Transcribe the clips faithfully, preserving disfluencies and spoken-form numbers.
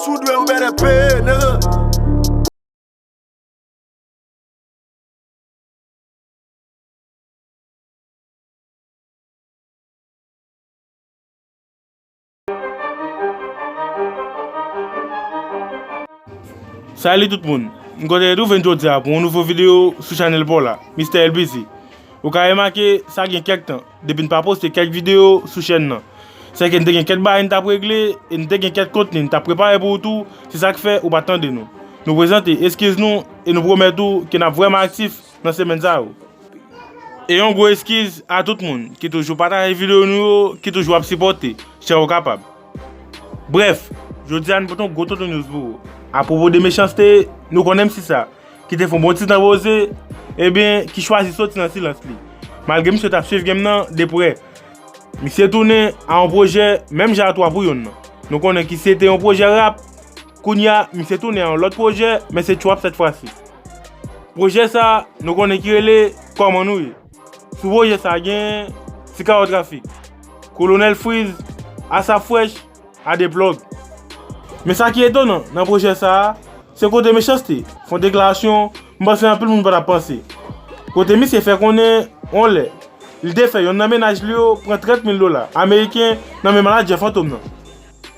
Sou dwe ou better pay, nigga. Salut tout moun. M kontan retwouve n jodi a pou yon nouvo videyo sou chanèl pa w la, Mister L B C. Ou ka remake, sa gen kèk tan, depi n pa poste kèk videyo sou chèn nan. Sèke n te gen kèk bagay n t ap regle, e n te gen kèk kontni n t ap prepare pou ou tou, se sa k fè ou pa t tande nou. Nou prezante eskiz nou, e nou pwomèt ou ke n ap vrèman aktif nan semèn sa yo. E yon gwo eskiz a tout moun ki toujou pataje videyo nou yo, ki toujou ap sipòte, chè ou kapab. Brèf, jodi a nou pote yon gwo tonton news pou ou. Apwopo de Mechanste, nou konnen misye sa, ki te fè yon bon ti tan poze, ebyen, ki chwazi soti nan silans li. Malgre misye t ap swiv game nan de prè. Misye tounen a yon pwojè menm jan a Twa pou Yonn nan. Nou konnen ki se te yon pwojè rap, kounye a, misye tounen a yon lòt pwojè, men se trap sèt fwa si. Pwojè sa, nou konnen ki rele Kòman Nou Ye. Sou pwojè sa, gen Ti Kawo Trafik, Kolonèl Freeze, Asap Fresh, a Deplug. Men sa ki etonan nan pwojè sa a, se kote Mechanste fè yon deklarasyon m panse anpil moun pa t ap panse. Kote misye fè konnen yon lè, li te fè yonn nan mennaj li yo pran trant mil dola ameriken nan men manadjè Fantom nan.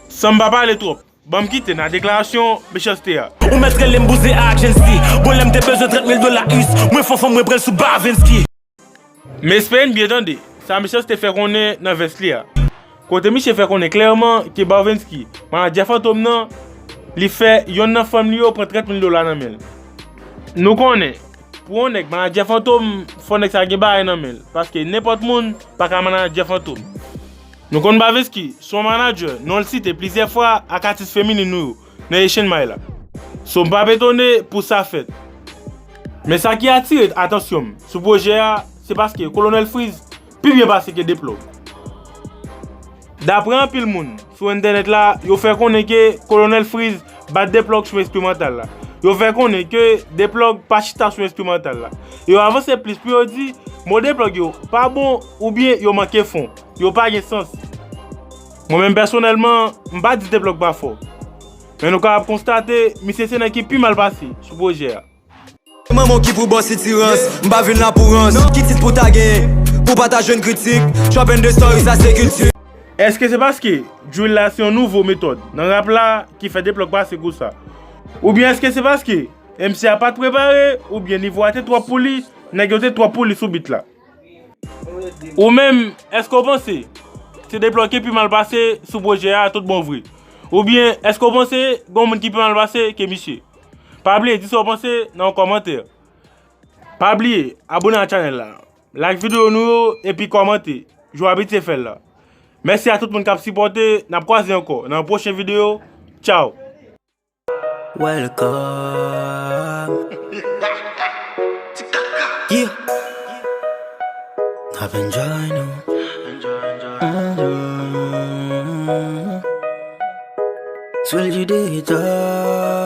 San m pa pale twòp, ban m kite nan deklarasyon Mechanste a. Ou mèt rele m bouzen ak Jency. Bon, lè m te bezwen trant mil dola us, mwen fanfan mwen pran l sou Bavenski. Men espere n byen tande sa Mechanste fè konnen nan vès li a. Kote misye fè konnen klèman ke Bavenski, manadjè Fantom nan, li fè yonn nan fanm li yo pran trant mil dola nan men l. Nou konnen, pou yon nèg manadjè Fantom, fò nèg sa gen bagay nan men l, paske nenpòt moun pa ka manadjè Fantom. Nou konn Bavenski se yon manadjè, non l site plizyè fwa ak atis feminin nou yo nan Asian May la. So m p ap etone pou sa fèt. Men sa ki atire atansyon m sou pwojè a, se paske Kolonèl Freeze pi byen pase ke Deplug. Daprè anpil moun sou entènèt la, yo fè konnen ke Kolonèl Freeze bat Deplug sou enstrimantal la. Yo fè konnen ke Deplug pa chita sou enstrimantal la. Yo avanse plis pou yo di mo Deplug yo pa bon oubyen yo manke fon. Yo pa gen sans. Mwen menm pèsonèlman, m pa di Deplug pa fò. Men nou kapab konstate, misye se nèg ki pi mal pase sou pwojè a. Manman w ki pou ba w sitirans, m pa vin la pou rans. Ki tit pou ta genyen, pou pa ta jwenn kritik. Trap and the story, sa se kilti. Èske se paske drill la se yon nouvo metòd nan rap la ki fè Deplug pase konsa? Oubyen èske se paske M C a pa t prepare, oubyen nivo a te twòp pou li, nèg yo te twòp pou li sou beat la? Ou menm, èske w panse se Deplug ki pi mal pase sou pwojè a tout bon vre? Oubyen èske w panse gen yon moun ki pi mal pase ke misye? Pa bliye di sa w panse nan yon kòmantè. Pa bliye abone ak chanèl la, like videyo nou yo epi kòmante, jan w abitye fè l la. Mèsi a tout moun k ap sipòte, n ap kwaze ankò nan yon pwochen videyo. Tchaw! Welcome. Yeah. N ap enjoy nou. Mm-hmm. Swell you did it up.